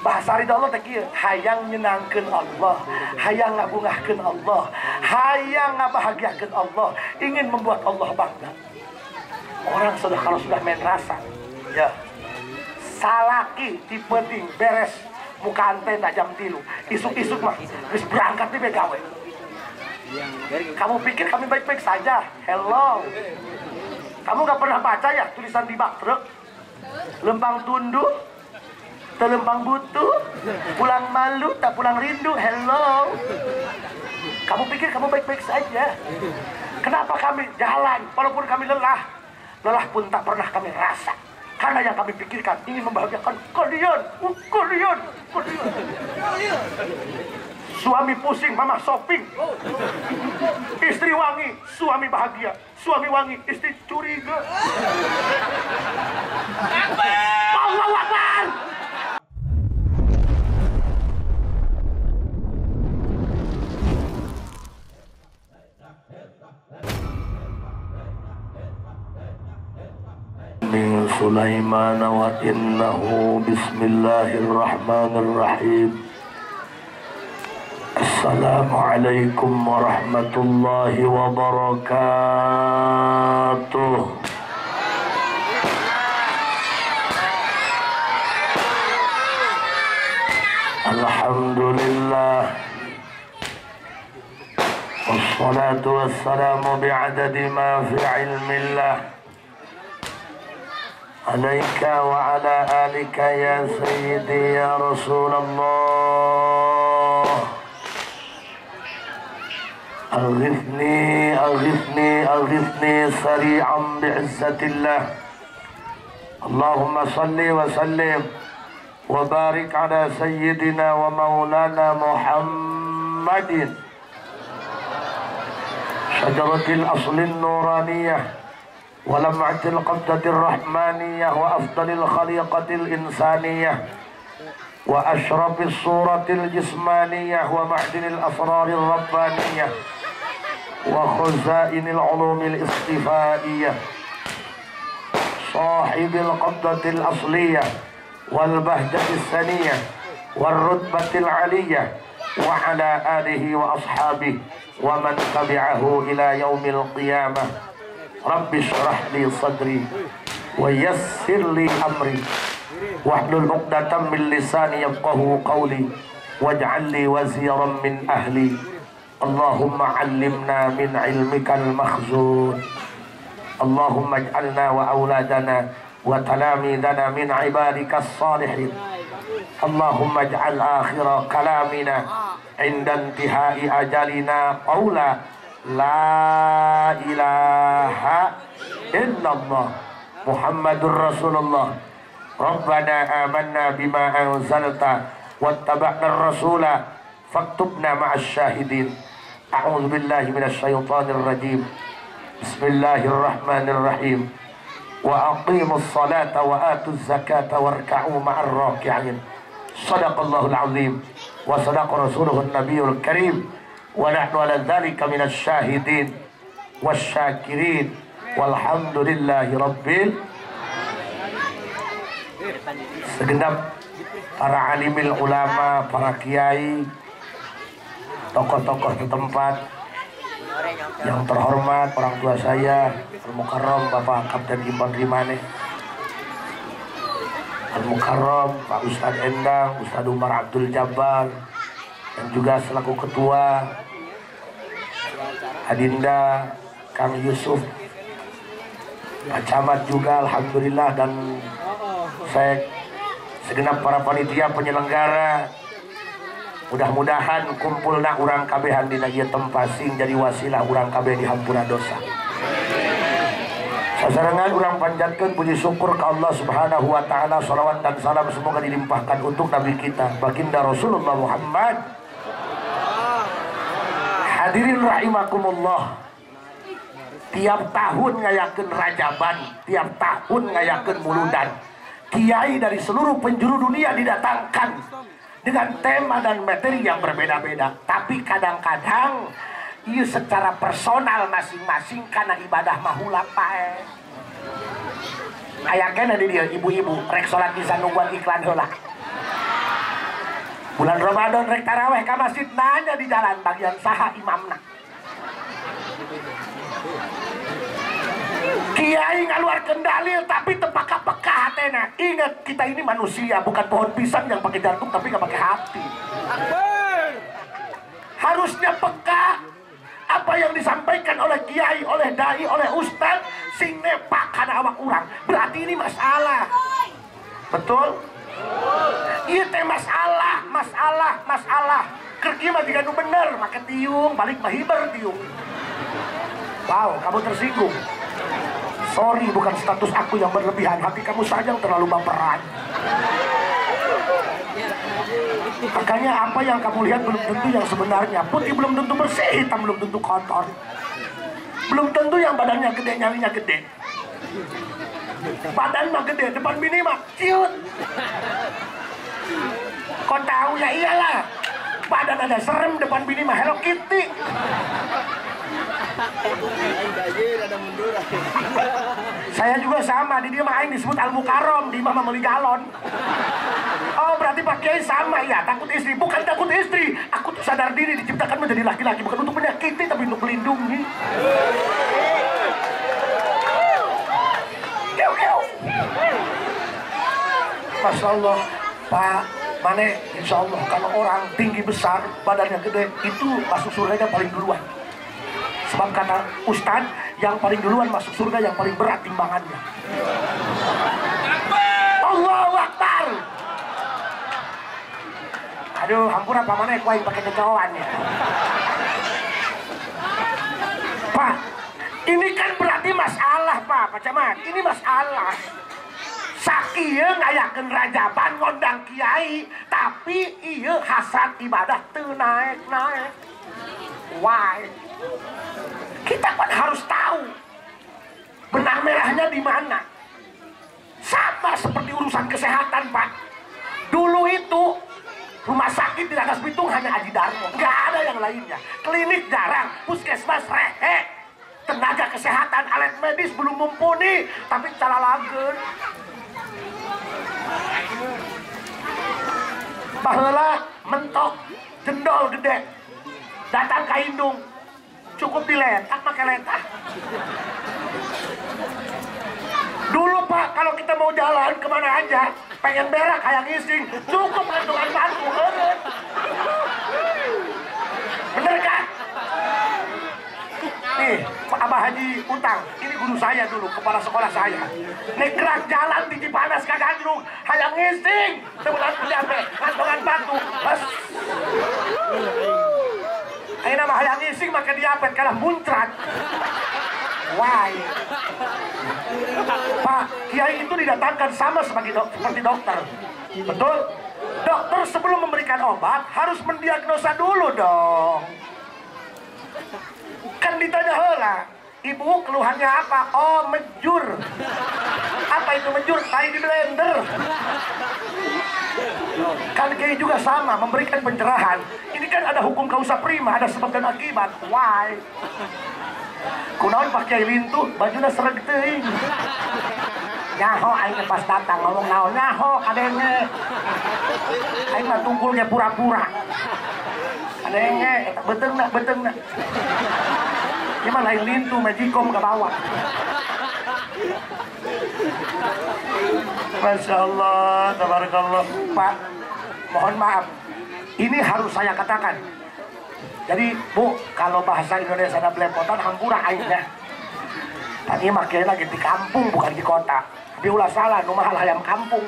Bahasa ridho Allah teh kieu, hayang nyenangkeun Allah, hayang ngabungahkeun Allah, hayang ngabahagiakeun Allah, ingin membuat Allah bangga. Orang sudah kalau sudah main rasa, ya. Salaki ti penting beres muka antena jam 3, isuk-isuk mah geus berangkat di gawe. Kamu pikir kami baik-baik saja? Hello. Kamu gak pernah baca ya tulisan di bak truk? Lempang tunduh, telempang butuh, pulang malu tak pulang rindu. Hello. Kamu pikir kamu baik-baik saja? Kenapa kami jalan walaupun kami lelah? Lelah pun tak pernah kami rasa. Karena yang kami pikirkan ingin membahagiakan kalian, kalian, kalian. Suami pusing, mama shopping. Istri wangi, suami bahagia. Suami wangi, istri curiga. Allahu Akbar. من سليمان وإنه بسم الله الرحمن الرحيم. السلام عليكم ورحمة الله وبركاته. الحمد لله والصلاة والسلام بعدد ما في علم الله عليك وعلى آلك يا سيدي يا رسول الله. أغثني أغثني أغثني سريعا بعزة الله. اللهم صل وسلم وبارك على سيدنا ومولانا محمد شجرة الأصل النورانية ولمعة القبضة الرحمانية وأفضل الخليقة الإنسانية وأشرف الصورة الجسمانية ومعدن الأسرار الربانية وخزائن العلوم الاصطفائية صاحب القبضة الأصلية والبهجة السنية والرتبة العلية وعلى آله وأصحابه ومن تبعه إلى يوم القيامة. رب اشرح لي صدري ويسر لي أمري واحلل عقدة من لساني يفقهوا قولي واجعل لي وزيرا من أهلي. اللهم علمنا من علمك المخزون. اللهم اجعلنا وأولادنا وتلاميذنا من عبادك الصالحين. اللهم اجعل آخر كلامنا عند انتهاء أجلنا قولا لا إله إلا الله محمد رسول الله. ربنا آمنا بما أنزلت واتبعنا الرسول فاكتبنا مع الشاهدين. أعوذ بالله من الشيطان الرجيم. بسم الله الرحمن الرحيم. وأقيموا الصلاة وآتوا الزكاة واركعوا مع الراكعين. صدق الله العظيم وصدق رسوله النبي الكريم ونحن على ذلك من الشاهدين والشاكرين والحمد لله رب. Segenap para alimil ulama, para kiai, tokoh-tokoh setempat yang terhormat, orang tua saya Al-Mukarram Bapak Kapten Imbang Rimane, Al-Mukarram Pak Ustadz Endang, Ustadz Umar Abdul Jabbar, dan juga selaku ketua Adinda Kang Yusuf, Pak Camat juga alhamdulillah, dan saya segenap para panitia penyelenggara. Mudah-mudahan kumpulna urang kabehan dina ieu tempat sing jadi wasilah urang kabeh dihampura dosa. Sasarengan urang panjatkeun puji syukur ka Allah Subhanahu wa taala, salawat dan salam semoga dilimpahkan untuk nabi kita baginda Rasulullah Muhammad. Hadirin rahimakumullah. Tiap tahun ngayakeun rajaban, tiap tahun ngayakeun muludan. Kiai dari seluruh penjuru dunia didatangkan dengan tema dan materi yang berbeda-beda. Tapi kadang-kadang ia secara personal masing-masing karena ibadah mahula pae. Aya kene di dia ibu-ibu rek salat bisa nungguan iklan heula. Bulan Ramadan rek taraweh ka masjid nanya di jalan bagian saha imamna. Kiai ngaluarkeun dalil tapi teu peka-peka hatena. Ingat, kita ini manusia, bukan pohon pisang yang pakai jantung tapi nggak pakai hati. Harusnya peka apa yang disampaikan oleh kiai, oleh dai, oleh ustad sing nepak kana awak urang. Berarti ini masalah. Betul? Ieu teh masalah, masalah, masalah. Keur kieu mah jiga nu bener, make tiung, balik mah hiber tiung. Wow, kamu tersinggung. Sorry, bukan status aku yang berlebihan, hati kamu saja yang terlalu baperan. Makanya apa yang kamu lihat belum tentu yang sebenarnya. Putih belum tentu bersih, hitam belum tentu kotor. Belum tentu yang badannya gede, nyalinya gede. Badan mah gede, depan bini mah ciut. Kau tahu ya iyalah. Badan ada serem, depan bini mah Hello Kitty. Saya juga sama, di dia mah aing disebut Al Mukarrom, di mah meuli galon. Oh, berarti Pak Kiai sama ya, takut istri. Bukan takut istri, aku tuh sadar diri diciptakan menjadi laki-laki bukan untuk menyakiti tapi untuk melindungi. Masya Allah, Pak Mane, insya Allah kalau orang tinggi besar, badannya gede, itu masuk surganya paling duluan. Sebab kata Ustad, yang paling duluan masuk surga yang paling berat timbangannya. Allahu Akbar. Aduh, hampura Pak Mane, kuaing pakai kecoan ya. Pak, ini kan berarti masalah Pak, Pak Camat. Ini masalah. Sakieu ngayakeun rajaban ngondang kiai, tapi ieu hasrat ibadah teu naek-naek. Why? Kita kan harus tahu benang merahnya di mana. Sama seperti urusan kesehatan, Pak. Dulu itu rumah sakit di Rangkasbitung hanya Haji Darmo, nggak ada yang lainnya. Klinik jarang, puskesmas rehe, tenaga kesehatan, alat medis belum mumpuni, tapi calalageun. Baheula mentok jendol gede, datang ka indung, cukup diletak pakai letah. Dulu Pak, kalau kita mau jalan kemana aja, pengen berak hayang ngising, cukup gantungan batu. Bener kan? Nih, Pak Abah Haji Utang, ini guru saya dulu, kepala sekolah saya. Nekrak jalan di Cipanas ka Gandrung, hayang ngising, temenan kujape, gantungan batu. Bas. Ayeuna mah hayang ngising make diapet kalah muncrat. Why? Pak, kiai itu didatangkan sama sebagai seperti dokter. Betul? Dokter sebelum memberikan obat harus mendiagnosa dulu dong. Kan ditanya heula, ibu keluhannya apa? Oh, mejur. Apa itu mejur? Tai di blender. Kan kiai juga sama, memberikan pencerahan. Ini kan ada hukum kausa prima, ada sebab dan akibat. Why? Kunaon Pak Kiai lintuh, bajunya sereg teuing. Nyaho aing pas datang ngomong naon, nyaho kadenge. Aing mah tungkulnya pura-pura. Kadenge eta beuteungna beuteungna. Ieu mah lain lintuh magicom ke bawah. Masya Allah, tabarakallah. Pak, mohon maaf, ini harus saya katakan. Jadi, Bu, kalau bahasa Indonesia ada belepotan, hampura aingnya. Tadi makanya lagi di kampung, bukan di kota. Tapi ulah salah, nu mahal hayam kampung.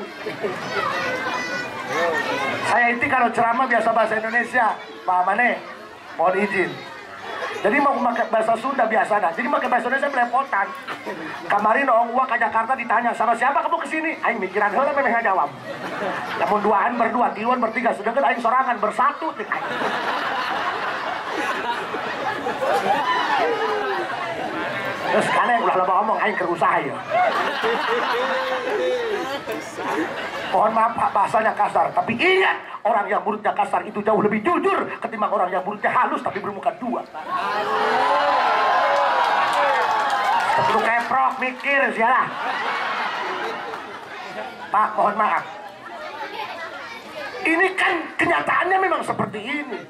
Saya itu kalau ceramah biasa bahasa Indonesia, Pak Mane, mohon izin. Jadi mau pakai bahasa Sunda biasa dah. Jadi pakai bahasa Indonesia belepotan. Kemarin orang gua ke Jakarta ditanya sama siapa kamu kesini? Aing mikiran heula memeh ngajawab. Lamun duaan berdua, tiluan bertiga, sedangkan aing sorangan bersatu. Terus karena ulah loba omong aing keur usaha ya. Mohon maaf Pak, bahasanya kasar, tapi ingat, orang yang mulutnya kasar itu jauh lebih jujur ketimbang orang yang mulutnya halus tapi bermuka dua. Sebelum keprok mikir sialah. Pak, mohon maaf. Ini kan kenyataannya memang seperti ini.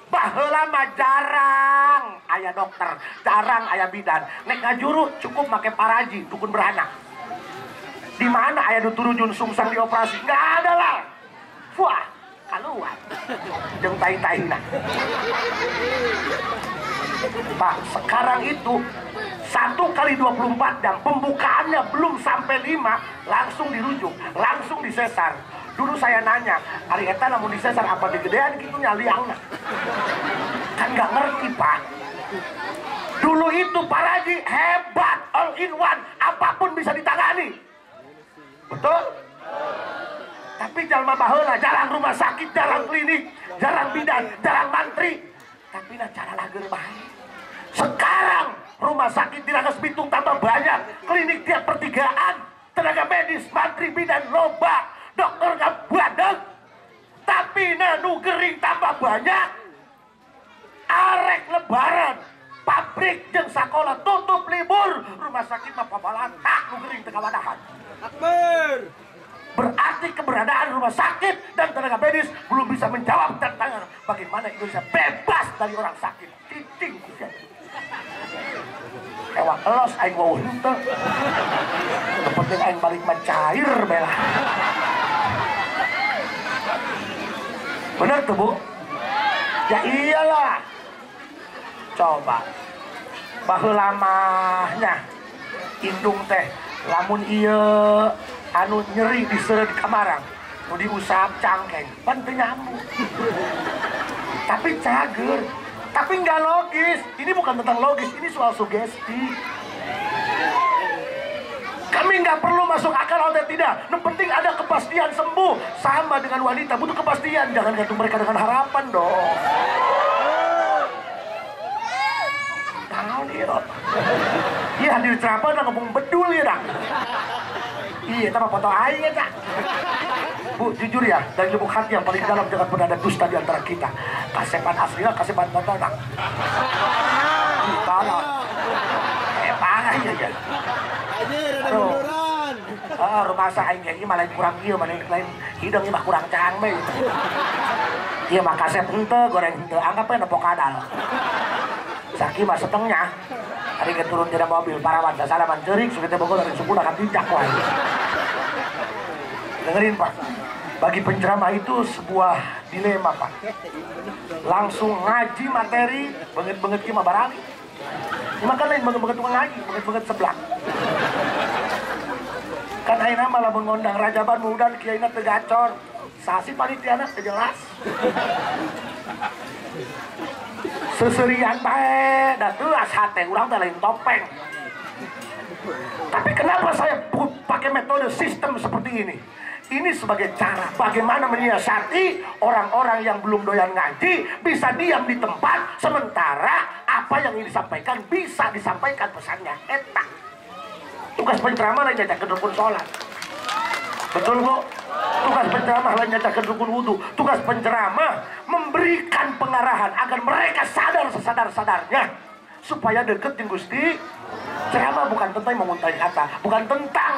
Baheula mah jarang aya dokter, jarang aya bidan. Nek ngajuru cukup make paraji, dukun beranak. Di mana aya nu turujun sungsang dioperasi? Nggak ada lah. Wah, keluar. Jeung tai-taina. Pak, sekarang itu 1 kali 24 jam, pembukaannya belum sampai 5, langsung dirujuk, langsung disesar. Dulu saya nanya, ari eta lamun disesar apa digedean gitu nya liangna. Kan nggak ngerti, Pak. Dulu itu paraji hebat, all in one, apapun bisa ditangani. Betul? Tapi jalma baheula jarang rumah sakit, jarang klinik, jarang bidan, jarang mantri. Tapi nah cara lager bae. Sekarang rumah sakit di Rangkasbitung tambah banyak, klinik tiap pertigaan, tenaga medis, mantri, bidan loba, dokter nggak badeg. Tapi nah nu gering tambah banyak. Arek lebaran, pabrik jeung sakola tutup libur, rumah sakit mah pabalantak nu gering teu kawadahan. Akbar. Berarti keberadaan rumah sakit dan tenaga medis belum bisa menjawab tantangan bagaimana Indonesia bebas dari orang sakit. Cicing kusia. Ewa elos aing wawuh henteu. Nu penting aing balik mah cair bela. Bener tuh, Bu? Ya iyalah. Coba. Baheula mah nya indung teh lamun ieu anu nyeri diseureut kamarang nu diusap cangkeng pan teu nyambung. Tapi cager, tapi nggak logis. Ini bukan tentang logis, ini soal sugesti. Kami nggak perlu masuk akal atau tidak. Yang penting ada kepastian sembuh. Sama dengan wanita butuh kepastian, jangan gantung mereka dengan harapan dong. Tahu nih, iya hadir ceramah udah ngomong bedul ya dah. Iya, sama foto aing ya, Kak. Bu, jujur ya, dari lubuk hati yang paling dalam jangan pernah ada dusta di antara kita. Kasepan aslinya, kasepan foto nak. Ih, tolong. Parah ya, ya. Aduh. Ah, rumah sa aing ge malah kurang ieu, malah lain hidung ieu mah kurang caang bae. Ieu mah kasep henteu, goreng henteu, anggap we nepok kadal. Saki mah setengah. Hari ke turun dari mobil, parawan, salaman cerik, sudah Bogor dari suku akan tindak wae. Dengerin Pak, bagi penceramah itu sebuah dilema Pak. Langsung ngaji materi, banget-banget ki mah barali. Maka lain banget-banget tukang ngaji, banget-banget seblak. Kan ayeuna mah lamun ngondang rajaban mudan kiaina teu gacor. Sasi panitiana teu jelas. Seserian bae, da teuas hate urang teh lain topeng. Tapi kenapa saya pakai metode sistem seperti ini? Ini sebagai cara bagaimana menyiasati orang-orang yang belum doyan ngaji bisa diam di tempat, sementara apa yang ingin disampaikan bisa disampaikan pesannya. Eta. Tugas penceramah lain nyajakeun rukun sholat. Betul Bu? Tugas penceramah lain nyajakeun rukun wudu. Tugas penceramah memberikan pengarahan agar mereka sadar sesadar-sadarnya supaya deket dengan Gusti. Ceramah bukan tentang menguntai kata, bukan tentang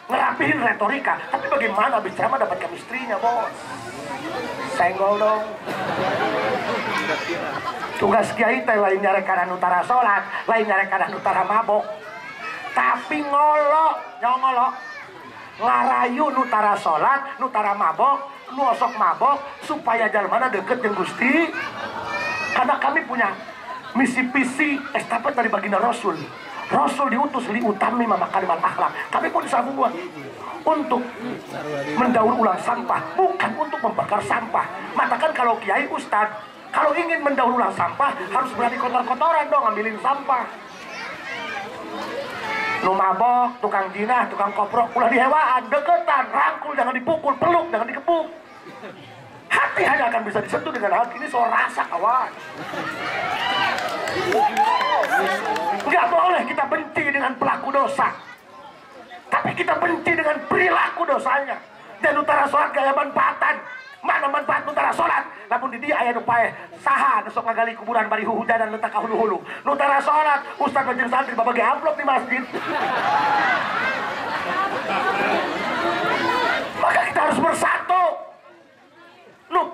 ngerapihin retorika, tapi bagaimana habis ceramah dapat chemistry-nya, bos. Senggol dong. Tugas kiai teh lain nyarekanan utara sholat, lain nyarekanan utara mabok. Tapi ngolok, nyongolok. Ngarayu nutara sholat, nutara mabok, nu osok mabok, supaya jalmana deket jeung Gusti. Karena kami punya misi visi estafet dari baginda Rasul. Rasul diutus li utami makarimal akhlak. Kami pun disambung untuk mendaur ulang sampah, bukan untuk membakar sampah. Matakan kalau kiai ustad, kalau ingin mendaur ulang sampah harus berani kotor-kotoran dong ngambilin sampah. Nu mabok, tukang jinah, tukang koprok, ulah dihewaan, deketan, rangkul, jangan dipukul, peluk, jangan dikepuk. Hati hanya akan bisa disentuh dengan hati. Ini soal rasa, kawan. Nggak boleh kita benci dengan pelaku dosa, tapi kita benci dengan perilaku dosanya. Dan utara sholat gaya manfaatan. Mana manfaat utara sholat? Lamun di dia aya nu paeh saha nu sok ngagali kuburan bari huhujanan letak ka hulu-hulu. Nu tara sholat, ustaz jeung santri babagi amplop di masjid. Maka kita harus bersatu.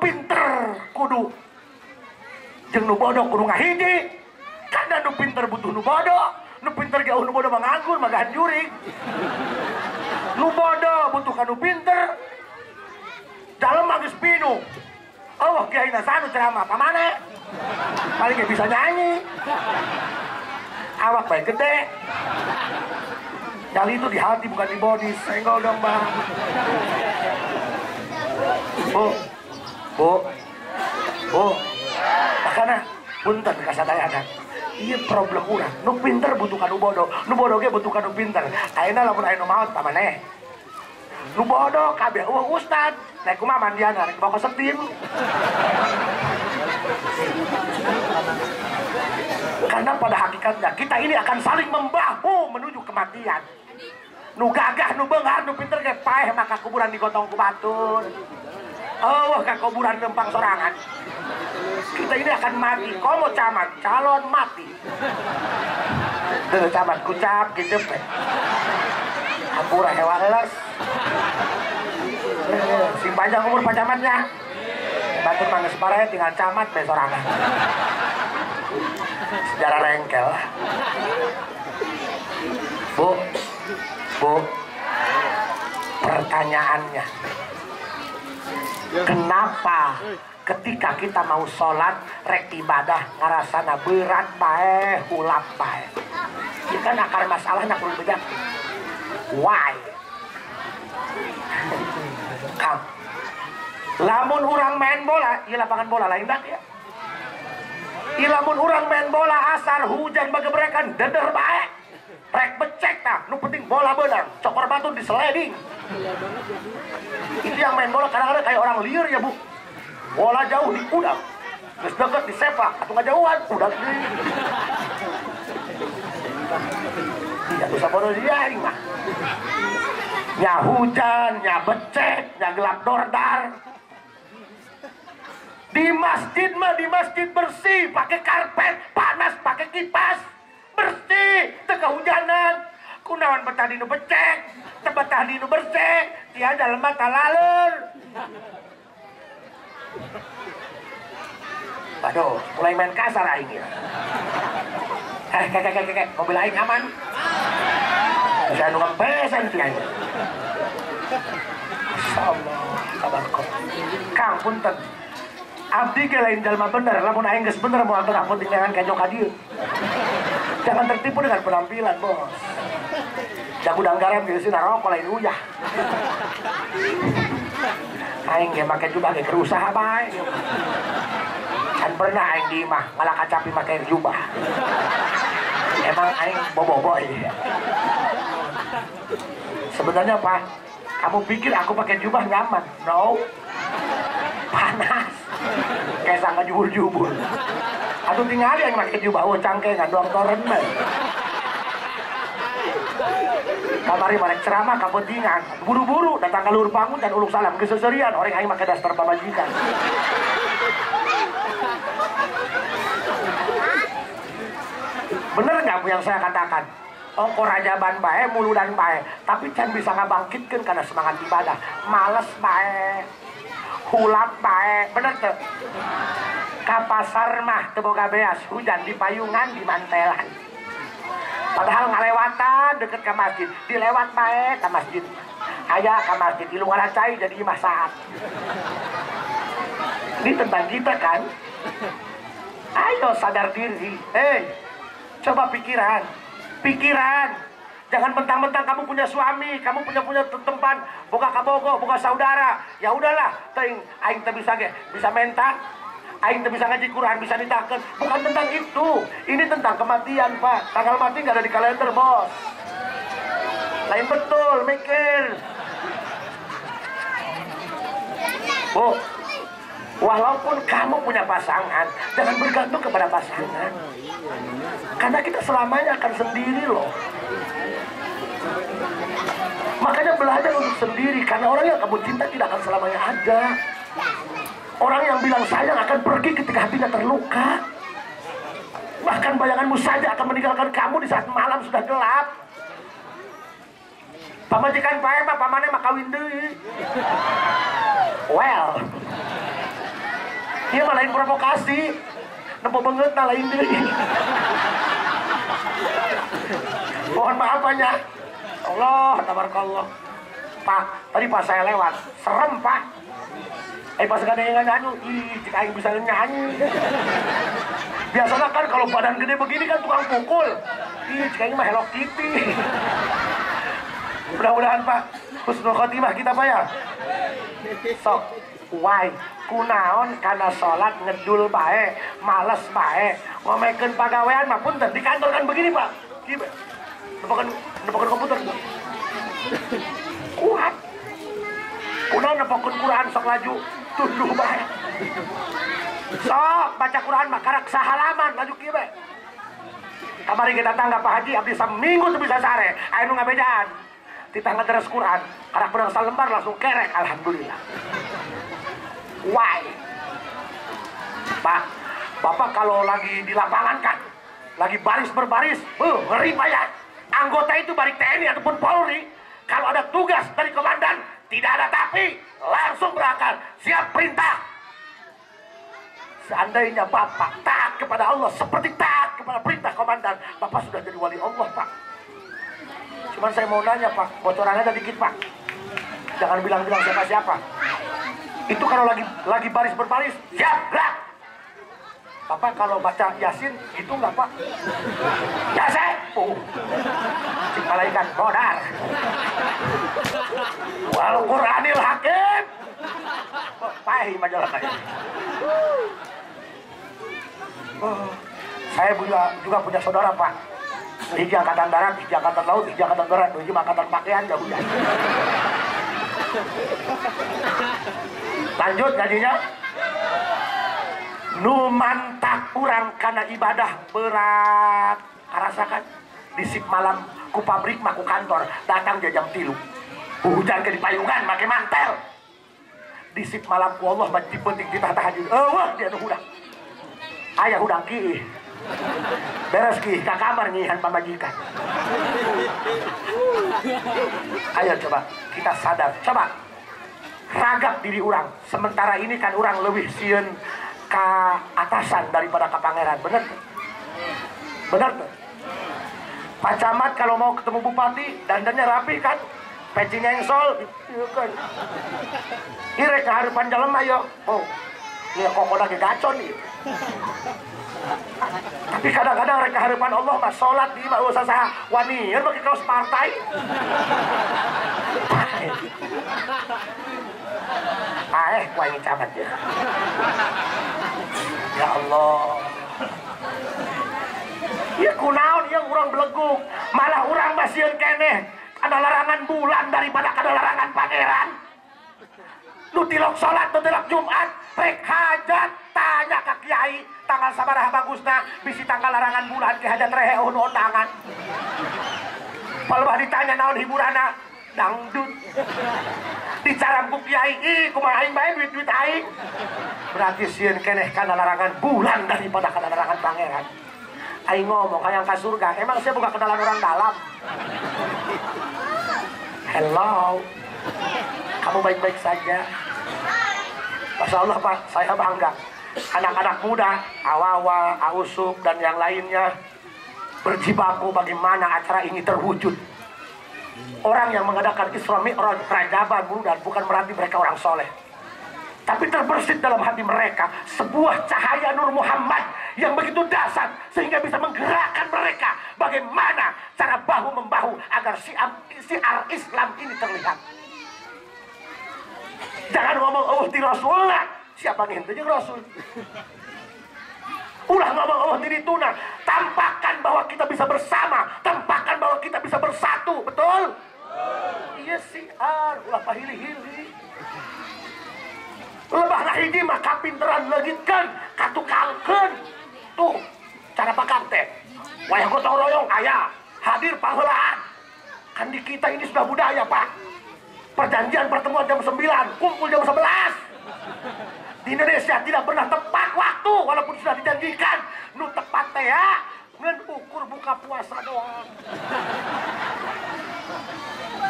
pinter kudu jeung nu bodoh kudu ngahiji. Karena nu pinter butuh nu bodoh, nu pinter jauh nu bodoh manganggur magahan jurig. Nu bodoh butuh ka nu pinter. Dalem geus pinu. Oh, kiai nasanu ceramah pamane. Paling ge bisa nyanyi. Awak bae gede. Nyali itu di hati bukan di body. Senggol dong, Bang. Bu. Bu. Bu. Makana punten kasadayana. Ieu problem urang. Nu pinter butuh ka nu bodoh, nu bodoh ge butuh ka nu pinter. Ayeuna lamun aya nu maot pamane. Nu bodoh kabeh eueuh ustad. Rek kumaha mandiana rek bawa setim. Karena pada hakikatnya kita ini akan saling membahu menuju kematian. Nu gagah, nu beunghar, nu pinter ge paeh maka kuburan digotong ku batur. Oh, ka kuburan lempang sorangan. Kita ini akan mati. Komo camat, calon mati. Teu camat kucap gitu pe. Hampura hewan les. Sing panjang umur pak camatnya. Batur mangges parah tinggal camat be sorangan. Sejarah rengkel. Bu, Bu, pertanyaannya, kenapa ketika kita mau sholat rek ibadah ngarasana berat bae hulap bae? Ini kan akar masalahnya kudu beda. Why? Kang, lamun urang main bola, ieu lapangan bola lain dak ya. Lamun urang main bola asar hujan bagebrekan deder bae. Rek becek tah, nu penting bola beunang, cokor batu di sliding. Itu yang main bola kadang-kadang kayak orang liar ya, Bu. Bola jauh di udang, terus deket disepak atau ngajauhan, udah deui. Tidak usah bodoh dia ini mah. Nya hujan, nya becek, nya gelap dordar. Di masjid mah, di masjid bersih, pakai karpet, panas pakai kipas, bersih, teu kahujanan. Kunaon betah dinu becek, teu betah dinu bersih, tiada lemah talaleur. Waduh, mulai main kasar aing ya. Kek, mobil aing aman. Bisa nu ngempesan si aing. Masyaallah, tabarok. Kang punten. Abdi ge lain jalma bener, lamun aing geus bener moal teu rapot dengan kejo ka dieu. Jangan tertipu dengan penampilan, Bos. Jagudang garam geus rokok lain uyah. Aing ge make jubah ge keur usaha bae. Kan pernah aing di imah ngalah kacapi make jubah. Emang aing boboiboy. Sebenarnya Pak, kamu pikir aku pakai jubah nyaman? No. Panas. Kayak sangka jubur-jubur. Atau tinggal yang pakai jubah, oh cangkengan doang toren mah. Kamari marek ceramah kapentingan, buru-buru datang ke luhur bangun dan uluk salam keseserian orang aing make daster pamajikan. Bener nggak yang saya katakan? Ongko rajaban bae, muludan bae, tapi can bisa ngabangkitkeun karena semangat ibadah. Males bae, hulap bae, bener tuh. Ka pasar mah teu boga beas, hujan di payungan di mantelan. Padahal ngalewatan deket ke masjid, dilewat bae ka masjid. Aya ka masjid, ilungan cai jadi imah saat. Ini tentang kita kan? Ayo sadar diri. Hey, coba pikiran. Pikiran. Jangan mentang-mentang kamu punya suami, kamu punya tempat, boga kabogo, boga saudara. Ya udahlah, teuing aing teu bisa ge, bisa menta. Aing teu bisa ngaji Quran, bisa ditakeun. Bukan tentang itu. Ini tentang kematian, Pak. Tanggal mati nggak ada di kalender, Bos. Lain betul, mikir. Bu, walaupun kamu punya pasangan, jangan bergantung kepada pasangan. Karena kita selamanya akan sendiri loh. Makanya belajar untuk sendiri, karena orang yang kamu cinta tidak akan selamanya ada. Orang yang bilang sayang akan pergi ketika hatinya terluka. Bahkan bayanganmu saja akan meninggalkan kamu di saat malam sudah gelap. Pamajikan pae mah pamane mah kawin deui. Well, Ieu mah lain provokasi. Nempo beungeut na lain deui. Mohon maaf banyak. Allah, tabarakallah. Pak, tadi pas saya lewat, serem Pak. Pas gak ada yang nyanyi, ih, jika aing bisa nyanyi. Biasanya kan kalau badan gede begini kan tukang pukul. Ih, jika ini mah Hello Kitty. Mudah-mudahan Pak, husnul khotimah kita Pak ya. Sok, why? Kunaon karena sholat ngedul bae, males bae, ngomekeun pagawean mah punten di kantor kan begini Pak. Nepokeun komputer. Kuat. Kunaon nepokeun Quran sok laju, tunduh bae. Sok baca Quran mah karak sahalaman laju kieu bae. Kamari kita tangga Pak Haji abdi saminggu teu bisa sare, aya nu ngabejaan. Titah ngederes Quran, karak beunang salembar langsung kerek, alhamdulillah. Why? Pak, Bapak kalau lagi di lapangan kan, lagi baris berbaris, ngeri Pak ya. Anggota itu baik TNI ataupun Polri, kalau ada tugas dari komandan, tidak ada tapi, langsung berangkat, siap perintah. Seandainya Bapak taat kepada Allah seperti taat kepada perintah komandan, Bapak sudah jadi wali Allah Pak. Cuman saya mau nanya Pak, bocorannya ada dikit Pak. Jangan bilang-bilang siapa-siapa. Itu kalau lagi baris berbaris, siap, gerak. Bapak kalau baca Yasin, gitu nggak Pak? Yasin! Oh. Si malaikat modar. Wal Qur'anil Hakim. Pahi majalah saya. Oh. Saya juga punya saudara Pak. Hiji angkatan darat, hiji angkatan laut, hiji angkatan darat, hiji angkatan pakaian, jauh ya. Lanjut gajinya. Nu mantak urang karena ibadah berat. Karasakan di sip malam ku pabrik mah ku kantor datang dia jam 3. Hujan ke di payungan make mantel. Di sip malam ku Allah mah penting ditah tahajud. Eueuh dia nu hudang. Aya hudang kiih. Beres kiih ka kamar nyihan pamajikan. Ayo coba kita sadar, coba ragap diri orang. Sementara ini kan orang lebih sieun ke atasan daripada ke pangeran, bener tuh? Bener tuh? Pak Camat kalau mau ketemu bupati, dandannya rapi kan? Pecinya yang sol, kan? Irek ke harapan jalan ayo. Oh, ya kok lagi gacon nih. Tapi kadang-kadang rek harapan Allah mah sholat di mah usah saha wanian pakai kaos partai. Wah ini camat ya. Ya Allah. Ya kunaon yang urang beleguk, malah urang masieun keneh ada larangan bulan daripada ada larangan pangeran. Nu tilok salat, nu tilok Jumat, rek hajat tanya ka kiai tanggal sabaraha bagusna bisi tanggal larangan bulan ki hajat rehe nu undangan. Palebah ditanya naon hiburanna, dangdut. Dicaram ku kiai, ih kumaha aing bae duit-duit aing. Berarti sieun keneh kana larangan bulan daripada kana larangan pangeran. Aing ngomong hayang ka surga, emang saya buka kenalan orang dalam. Hello. Kamu baik-baik saja. Masya Allah Pak, saya bangga. Anak-anak muda, Awawa, Ausuk, dan yang lainnya berjibaku bagaimana acara ini terwujud. Orang yang mengadakan Isra Mi'raj, Rajaban, Muludan bukan berarti mereka orang soleh. Tapi terbersit dalam hati mereka sebuah cahaya Nur Muhammad yang begitu dahsyat sehingga bisa menggerakkan mereka bagaimana cara bahu-membahu agar syiar Islam ini terlihat. Jangan ngomong oh di Rasulullah, siapa ngintip Rasul? Ulah ngomong oh di tuna, tampakkan bahwa kita bisa bersama, tampakkan bahwa kita bisa bersatu, betul? Iya syiar, ulah pahili-hili. Lebah hiji mah kapinteran leungitkeun, katukangkeun. Tuh, cara pakam teh. Wayah gotong royong aya, hadir paheulaan. Kan di kita ini sudah budaya, Pak. Perjanjian pertemuan jam 9, kumpul jam 11. Di Indonesia tidak pernah tepat waktu walaupun sudah dijanjikan. Nu tepat teh ya, ngan ukur buka puasa doang.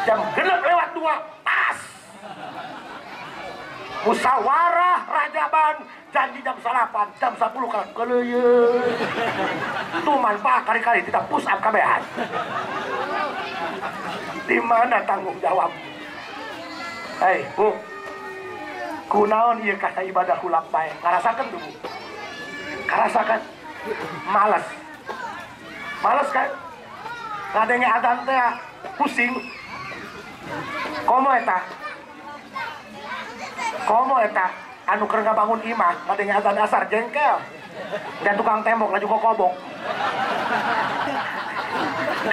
Jam 6:02 pas. Musyawarah raja rajaban, janji jam 8, jam 10 kan keleuyeun. Tuman Pak kali-kali tidak push up kabehan. Di mana tanggung jawab? Hei, Bu. Kunaon ieu kata ibadah hulap bae? Ngarasakeun tuh, Bu. Ngarasakan malas. Malas kan? Ngadenge adzan teh pusing. Komo eta? Komo eta anu keur ngabangun imah ngadenge adzan asar jengkel. Dan tukang tembok laju kokobok.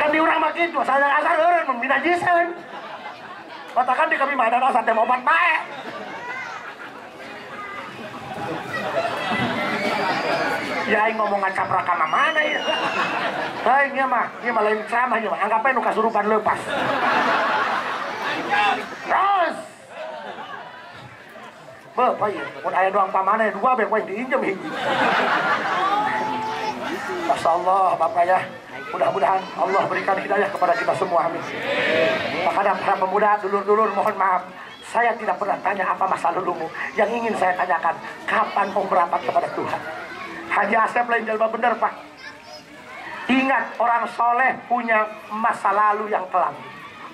Kan di urang mah kitu, adzan asar eureun minajiseun. Katakan di kami mah adzan asar teh obat bae. Ya aing ngomong ngacaprak ka mana ya. Hei, ieu mah lain ceramah ieu mah, anggap aja nu kasurupan leupas. Terus. Beuh, ieu mun aya doang pamane dua be poe diinjem hiji. Masyaallah Bapak ya. Mudah-mudahan Allah berikan hidayah kepada kita semua, amin. Makanya para pemuda, dulur-dulur mohon maaf, saya tidak pernah tanya apa masa lalumu. Yang ingin saya tanyakan, kapan mau merapat kepada Tuhan? Haji Asep lain jelma bener Pak. Ingat, orang soleh punya masa lalu yang kelam.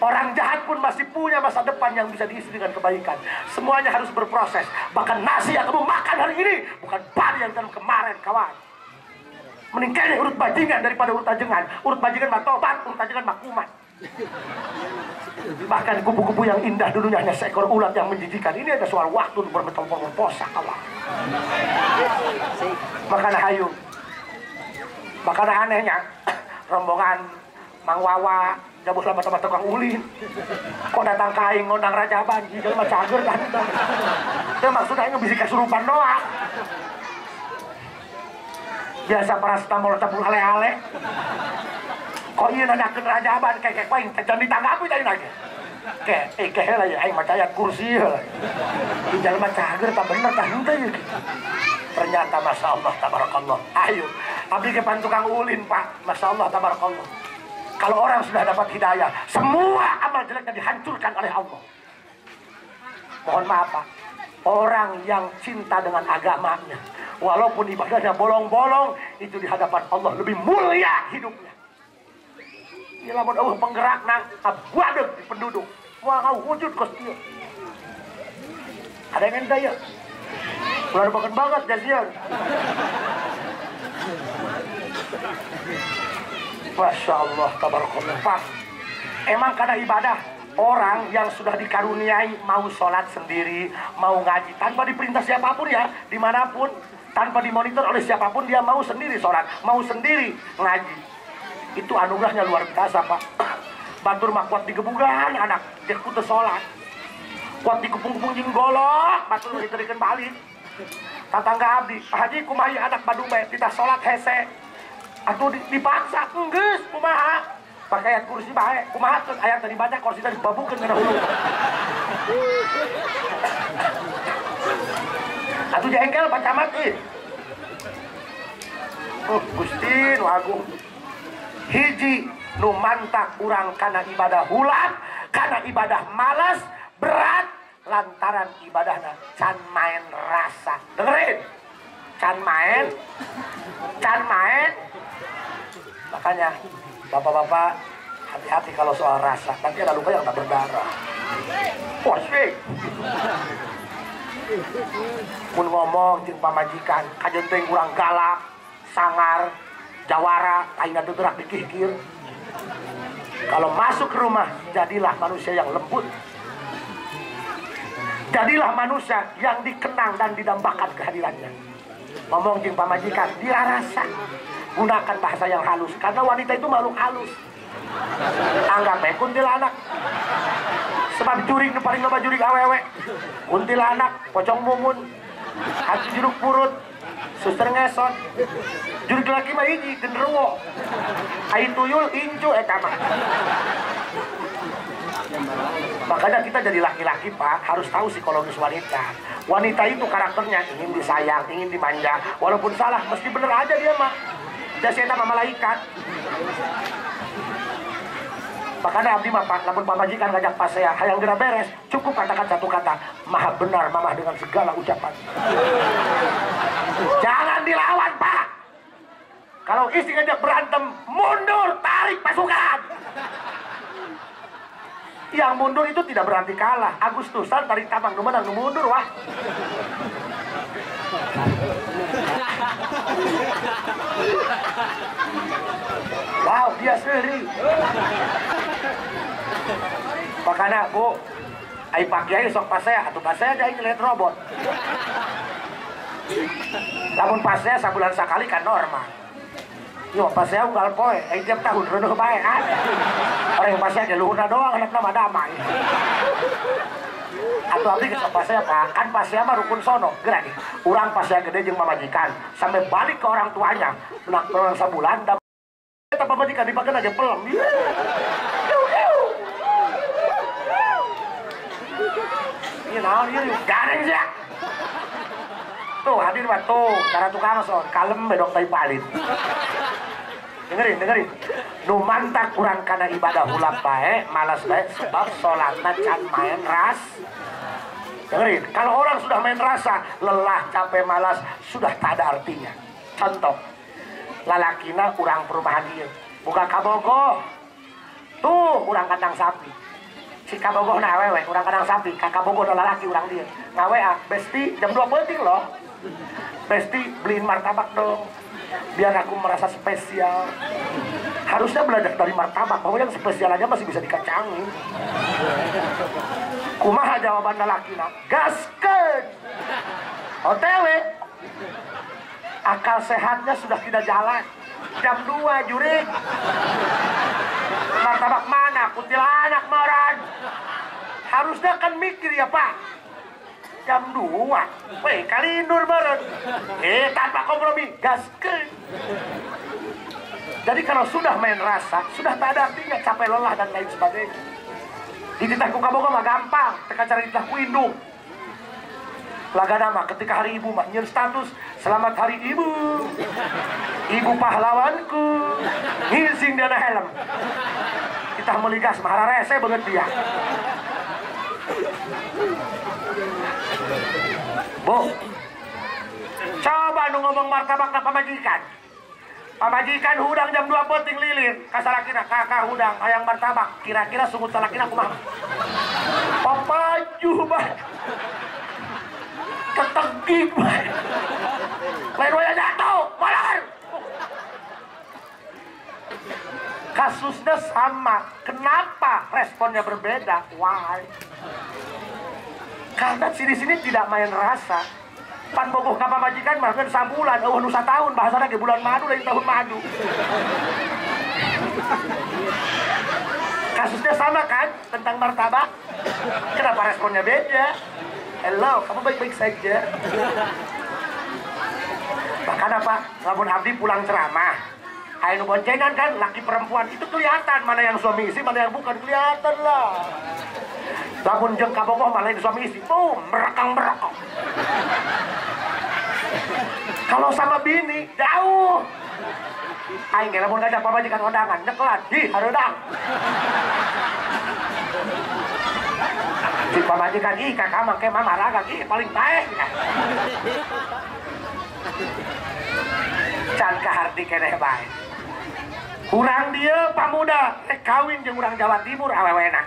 Orang jahat pun masih punya masa depan yang bisa diisi dengan kebaikan. Semuanya harus berproses. Bahkan nasi yang kamu makan hari ini bukan padi yang tanam kemarin, kawan. Mending kene urut bajingan daripada urut ajengan. Urut bajingan mah tobat, urut ajengan mah kumat. Bahkan kupu-kupu yang indah dulunya hanya seekor ulat yang menjijikan. Ini ada soal waktu untuk bermetamorfosa, kawan. Makanya hayu. Makanya anehnya rombongan Mang Wawa jabuh sama sama tukang ulin. Kok datang ka aing ngondang rajaban, jiga mah cager kan. Teu maksudna aing bisi kasurupan doang. Biasa paracetamol tabung ale-ale. Kok ieu nanyakeun rajaban kek aing jangan ditanggapi tadi lagi. Kek eh heula ya aing maca ayat kursi heula. Di jalma cager tah bener tah henteu ieu. Ternyata Masya Allah tabarakallah. Ayo, abdi ke tukang ulin Pak. Masya Allah tabarakallah. Kalau orang sudah dapat hidayah, semua amal jeleknya dihancurkan oleh Allah. Mohon maaf Pak, orang yang cinta dengan agamanya, walaupun ibadahnya bolong-bolong, itu di hadapan Allah lebih mulia hidupnya. Ya lamun eueuh penggerakna abuadeg di penduduk. Wah, wujud kos ieu. Ada yang ente ya? Ulah baken banget jasian. Masya Allah, tabarakallah. Pak, emang karena ibadah orang yang sudah dikaruniai mau sholat sendiri, mau ngaji tanpa diperintah siapapun ya, dimanapun, tanpa dimonitor oleh siapapun, dia mau sendiri sholat, mau sendiri ngaji. Itu anugerahnya luar biasa Pak. Batur mah kuat digebugan anak, dia kudu sholat. Kuat dikepung-kepung jeung golok, batur diterikeun balik. Tatangga abdi, Pak Haji kumaha anak Badung bae titah sholat hese. Atuh dipaksa, enggeus kumaha? Pakai ayat kursi bae, kumaha keun ayat tadi baca kursi tadi babukeun kana hulu. Atuh jengkel Pak Camat euy. Oh, Gusti nu agung. Hiji nu mantak urang kana ibadah hulap, kana ibadah malas, berat lantaran ibadahna can main rasa. Dengerin. Can main, can main. Makanya bapak-bapak hati-hati kalau soal rasa, nanti ada luka yang tak berdarah. Wah, sih. Mun ngomong jeung pamajikan, kajeun teh kurang galak, sangar, jawara, aing gerak dikikir. Kalau masuk ke rumah, jadilah manusia yang lembut. Jadilah manusia yang dikenang dan didambakan kehadirannya. Ngomong jeung pamajikan, dirasa. Gunakan bahasa yang halus, karena wanita itu makhluk halus. Anggap bae kuntilanak. Sebab jurig nu paling loba jurig awewe. Kuntilanak, pocong mumun, hati jeruk purut, suster ngesot. Jurig laki mah hiji genderuwo. Ai tuyul incu eta mah. Makanya kita jadi laki-laki Pak harus tahu psikologis wanita. Wanita itu karakternya ingin disayang, ingin dimanja. Walaupun salah mesti bener aja dia mah. Jasena mah malaikat. Makanya abdi mah Pak, lamun pamajikan ngajak pasea hayang geura beres, cukup katakan satu kata, maha benar mamah dengan segala ucapan. Jangan dilawan Pak. Kalau istri ngajak berantem, mundur, tarik pasukan. Yang mundur itu tidak berarti kalah. Agustusan tarik tambang, nu menang nu mundur wah. Wow, dia seri. Makanya Bu, ai Pak Kiai sok pasea atuh pasea aja ngeliat robot. Lamun pasea sabulan sakali kan normal. Yo pasea unggal poe, ai tiap tahun reuneuh bae kan. Orang yang pasea ge luhurna doang, anakna mah damai. Atau abdi geus pasea Pak, kan pasea mah rukun sono, geura nih. Urang pasea gede jeung pamajikan, sampai balik ke orang tuanya, menang orang sabulan da eta pamajikan dipakeun aja pelem. Ieu naon ieu garing sia. Tuh hadir mah tuh, cara tukang son, kalem bedok tai palit. Dengerin, dengerin. Nu mantak kurang kana ibadah hulap bae, malas bae sebab salatna can main ras. Dengerin, kalau orang sudah main rasa, lelah, capek, malas, sudah tak ada artinya. Contoh, lalakina urang perumahan ieu, buka kabogoh. Tuh urang kandang sapi. Si kabogoh na awewe, urang kandang sapi, ka kabogoh na lalaki urang dieu. Ngawe besti jam 2 peuting loh. Besti beliin martabak dong, biar aku merasa spesial. Harusnya belajar dari martabak, bahwa yang spesial aja masih bisa dikacangin. Kumaha jawaban lalakina? Gaskeun. OTW. Akal sehatnya sudah tidak jalan. Jam 2 jurik. Martabak mana? Kuntilanak moran. Harusnya kan mikir ya Pak. Jam 2, weh kali indur bareng. Tanpa kompromi, gaskeun. Jadi kalau sudah main rasa, sudah tak ada artinya capek, lelah dan lain sebagainya. Dititah ku kabogoh mah gampang, teka cari dititah ku indung. Laga nama ketika hari ibu mah nyeun status selamat hari ibu. Ibu pahlawanku. Ngising dana helm. Kita meuli gas mah hararese beungeut dia. Bu, coba nu ngomong martabak na pamajikan. Pamajikan hudang jam 2 peuting lilir, ka salakina kakak hudang hayang martabak, kira-kira sungut salakina kumaha? Papaju bae. Ketegik bae. Lain waya jatuh, malar. Kasusnya sama, kenapa responnya berbeda? Why? Karena sini-sini tidak main rasa. Pan bogoh ka pamajikan mah geus sabulan, eueuh nu satahun bahasana ge bulan madu lain tahun madu. Kasusnya sama kan tentang martabak? Kenapa responnya beda? Hello, kamu baik-baik saja. Bahkan apa? Lamun abdi pulang ceramah, ayo boncengan kan laki perempuan itu kelihatan mana yang suami istri, mana yang bukan, kelihatan lah. Lamun jeung kabogoh malah yang suami istri, boom, merekang-merekang. Kalau sama bini jauh. Aing ge lamun ngajak pamajikan kondangan, nyekelan, hi hareudang. Si pamajikan ih kakak mah ke mama ragang, ih paling paeh. Can kaharti keneh bae. Urang dieu pamuda rek kawin jeung urang Jawa Timur awewena.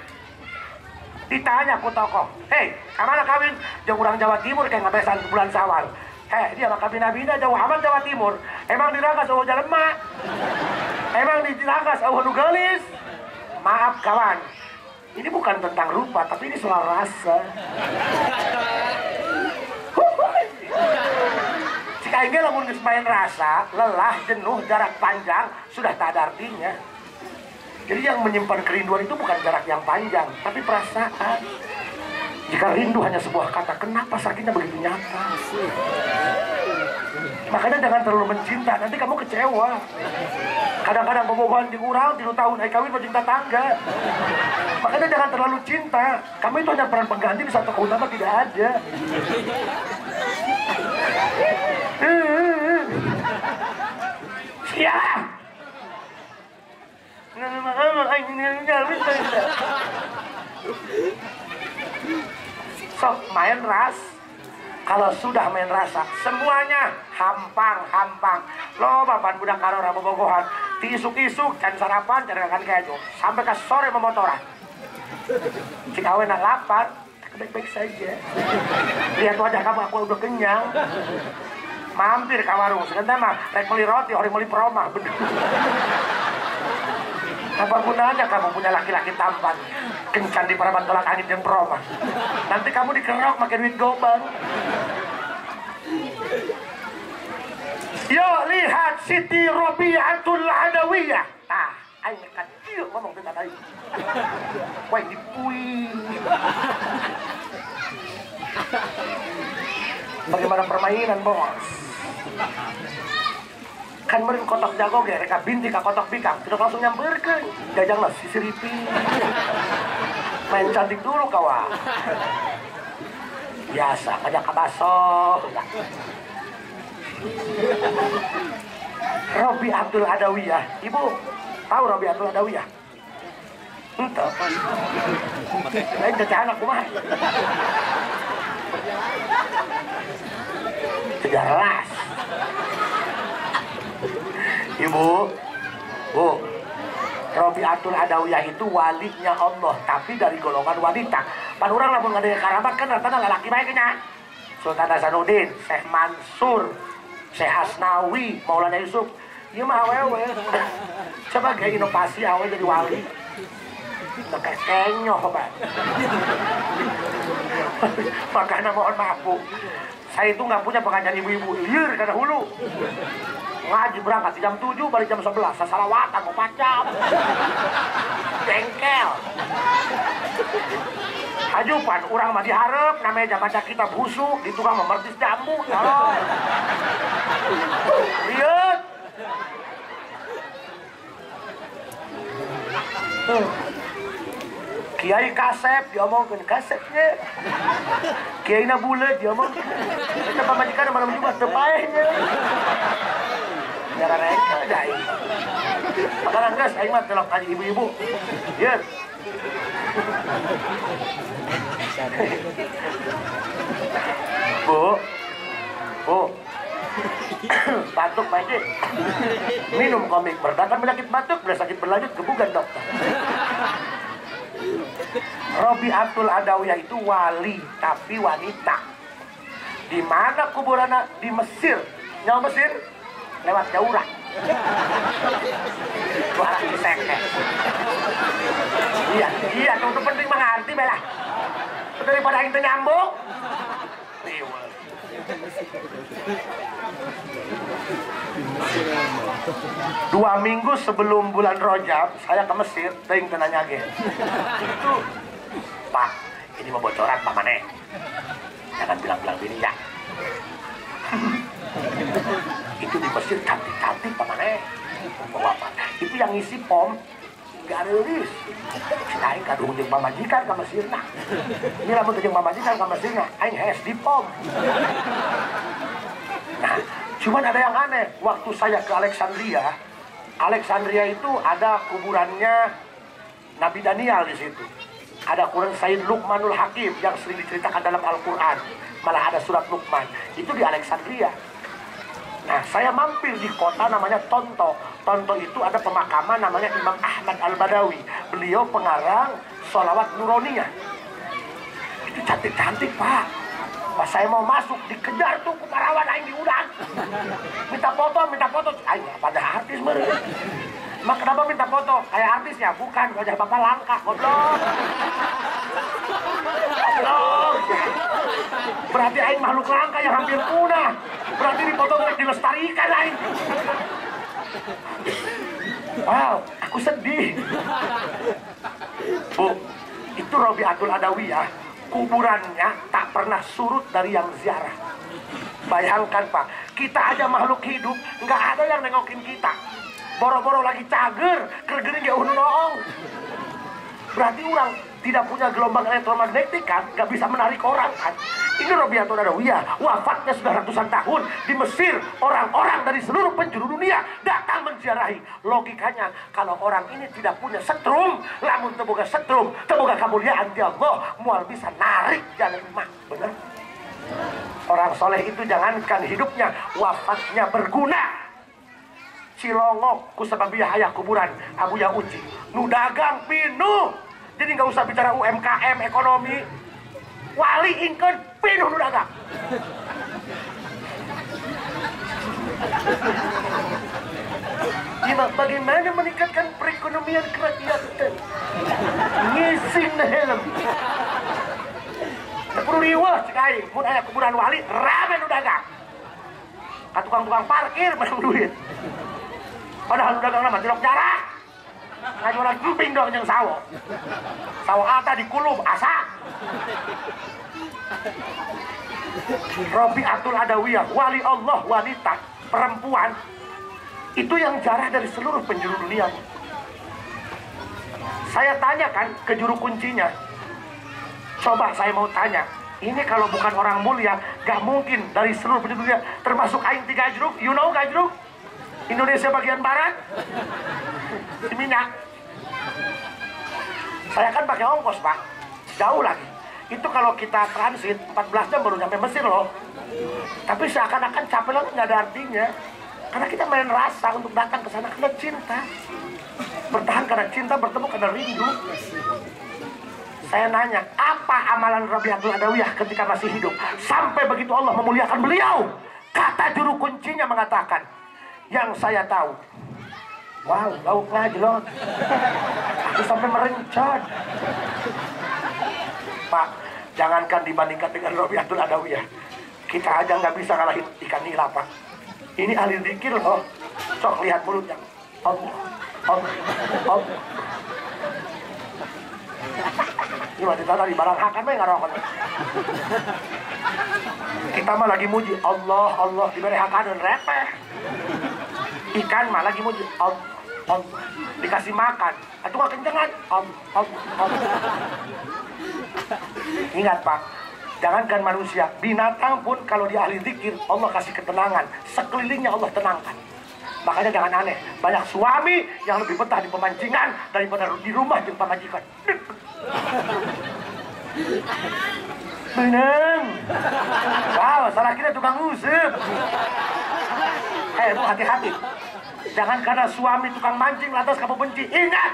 Ditanya ku tokoh, "Hei, kamana kawin jeung urang Jawa Timur kayak ngabesan bulan Syawal?" Hei, dia mah kabina-bina jauh amat Jawa Timur. Emang di Rangkas eueuh jelema. Emang di Rangkas eueuh nu geulis. Maaf kawan, ini bukan tentang rupa, tapi ini soal rasa. Jika ini lamun geus main rasa, lelah, jenuh, jarak panjang, sudah tak ada artinya. Jadi yang menyimpan kerinduan itu bukan jarak yang panjang, tapi perasaan. Jika rindu hanya sebuah kata, kenapa sakitnya begitu nyata? Makanya jangan terlalu mencinta, nanti kamu kecewa. Kadang-kadang bobogohan jeung urang 3 tahun, ai kawin jeung tetangga. Makanya jangan terlalu cinta. Kamu itu hanya peran pengganti di satu utama tidak ada. Siap. Sok main ras. Kalau sudah main rasa, semuanya hampang-hampang. Lo bapan budak karora bobogohan, tiisuk-isuk, can sarapan, can makan kejo, sampai ke sore memotoran. Jika awena lapar, baik-baik saja. Lihat wajah kamu, aku udah kenyang. Mampir ke warung, sebentar mah rek beli roti, orang beli promah, bener. Apa gunanya kamu punya laki-laki tampan, kencan di paraban tolak angin dan promah. Nanti kamu dikerok pakai duit gobang. Yo lihat Siti Robiatul Adawiyah. Tah, aing kan ieu ngomong teh tadi. Wah, dipui. Bagaimana permainan, bos? Kan meureun kotok jago ge reka binti ka kotok bikang, tidak langsung nyamperkeun. Jajanglah sisiripi. Main cantik dulu kawan. Biasa ngajak ka baso. Robiatul Adawiyah. Ibu, tahu Robiatul Adawiyah? Entah. Lain cacahan aku mah. Jelas. Ibu, Bu, Robiatul Adawiyah itu walinya Allah, tapi dari golongan wanita. Pan urang lamun ngadeg karamat kan rata lalaki bae nya. Sultan Hasanuddin, Syekh Mansur, Syekh Asnawi, Maulana Yusuf. Ieu mah awewe. Coba ge inovasi awewe jadi wali. Teu kenyoh, Pak. Makanya mohon maaf, Bu. Saya itu nggak punya pengajian ibu-ibu, liur karena hulu. Ngaji berangkat jam 7, balik jam 11, sasalawatan, mau pacam. Jengkel. Hajupan, urang mah diharap, namanya baca kitab busuk, di tukang memertis jambu. Lihat. Kiai kasep diomongkeun kasepnya. Kiai na buleut diomongkeun. Eta pamajikan mana juga teu paehnya. Nyara reka aing. Makanan geus aing mah telok ngaji ibu-ibu. Yeun. Bu. Bu. Batuk Pak Edi. Minum komik meredakan penyakit batuk, bila sakit berlanjut gebugan dokter. Robiatul Adawiyah itu wali tapi wanita. Di mana kuburannya? Di Mesir. Nyawa Mesir? Lewat Jaura. Suara kiseke. Iya, iya, itu penting mengerti bela. Daripada aing teu nyambung. Dua minggu sebelum bulan Rajab, saya ke Mesir, teuing teu nanya ge. Itu, Pak, ini mau bocoran Pak Mane. Jangan bilang-bilang bini ya. Itu di Mesir cantik-cantik Pak Mane. Bawa apa? Itu yang ngisi pom garis. Aing kaduhung jeung pamajikan ka Mesirna. Ini lamun teu jeung pamajikan ka Mesirna, aing hees di pom. Nah, cuman ada yang aneh. Waktu saya ke Alexandria, Alexandria itu ada kuburannya Nabi Daniel di situ. Ada kuburan Sayyid Luqmanul Hakim yang sering diceritakan dalam Al-Quran. Malah ada surat Luqman. Itu di Alexandria. Nah, saya mampir di kota namanya Tonto. Tonto itu ada pemakaman namanya Imam Ahmad Al-Badawi. Beliau pengarang Sholawat Nuroniyah. Itu cantik-cantik, Pak. Pas saya mau masuk, dikejar tuh ku parawan aing diundang. Minta foto, minta foto. Aing pada artis meureun. Mak kenapa minta foto? Kayak artisnya, bukan, wajah bapak langka, goblok. Goblok. Berarti aing makhluk langka yang hampir punah. Berarti dipoto nggak dilestarikan aing. Wow, aku sedih. Bu, itu Robiatul Adawiyah, kuburannya tak pernah surut dari yang ziarah. Bayangkan Pak, kita aja makhluk hidup, nggak ada yang nengokin kita. Boro-boro lagi cager, kergerin dia noong. Berarti orang tidak punya gelombang elektromagnetik kan, nggak bisa menarik orang kan. Ini Robiatul Adawiyah, wafatnya sudah ratusan tahun. Di Mesir, orang-orang dari seluruh penjuru dunia datang ziarahi. Logikanya kalau orang ini tidak punya setrum, lamun teu boga setrum, teu boga kemuliaan di Allah, moal bisa narik jalan mah. Bener? Orang soleh itu jangankan hidupnya, wafatnya berguna. Cilongok ku sababiyah aya kuburan Abuya Uci. Nu dagang pinuh. Jadi nggak usah bicara UMKM ekonomi. Wali ingkeun pinuh nu dagang. Bagaimana meningkatkan perekonomian kerakyatan? Ngising helm. Perlu riweuh cek aing, mun aya kuburan wali rame nu dagang. Ka tukang-tukang parkir menang duit. Padahal nu dagang mah tilok jarak. Ngajualan emping doang jeung sawo. Sawo ata dikulub asa. Robiatul Adawiyah, wali Allah wanita, perempuan itu yang jarah dari seluruh penjuru dunia. Saya tanyakan ke juru kuncinya. Coba saya mau tanya, ini kalau bukan orang mulia, gak mungkin dari seluruh penjuru dunia, termasuk aing tiga jeruk, you know gajruk? Indonesia bagian barat, si minyak. Saya kan pakai ongkos pak, jauh lagi. Itu kalau kita transit 14 jam baru nyampe Mesir loh. Tapi seakan-akan capek lagi nggak ada artinya. Karena kita main rasa untuk datang ke sana karena cinta. Bertahan karena cinta, bertemu karena rindu. Saya nanya, apa amalan Rabiatul Adawiyah ketika masih hidup? Sampai begitu Allah memuliakan beliau. Kata juru kuncinya mengatakan, yang saya tahu. Wow, lauk ngajlot. Aku sampai merencot. Pak, jangankan dibandingkan dengan Rabiatul Adawiyah. Kita aja nggak bisa ngalahin ikan nila, Pak. Ini ahli zikir loh. Sok lihat mulutnya. Allah, Allah, Allah. Ini mah ditata di barang hakan mah ngarokon. Kita mah lagi muji Allah, Allah diberi hakanan repeh. Ikan mah lagi muji Allah, Allah. Dikasih makan, atau nggak kencengan Allah, Allah, Allah. Ingat Pak, jangankan manusia, binatang pun kalau dia ahli zikir, Allah kasih ketenangan. Sekelilingnya Allah tenangkan. Makanya jangan aneh, banyak suami yang lebih betah di pemancingan daripada di rumah di pamajikan. Benang. Wow, salah kita tukang ngusip. Bu, hati-hati. Jangan karena suami tukang mancing lantas kamu benci. Ingat,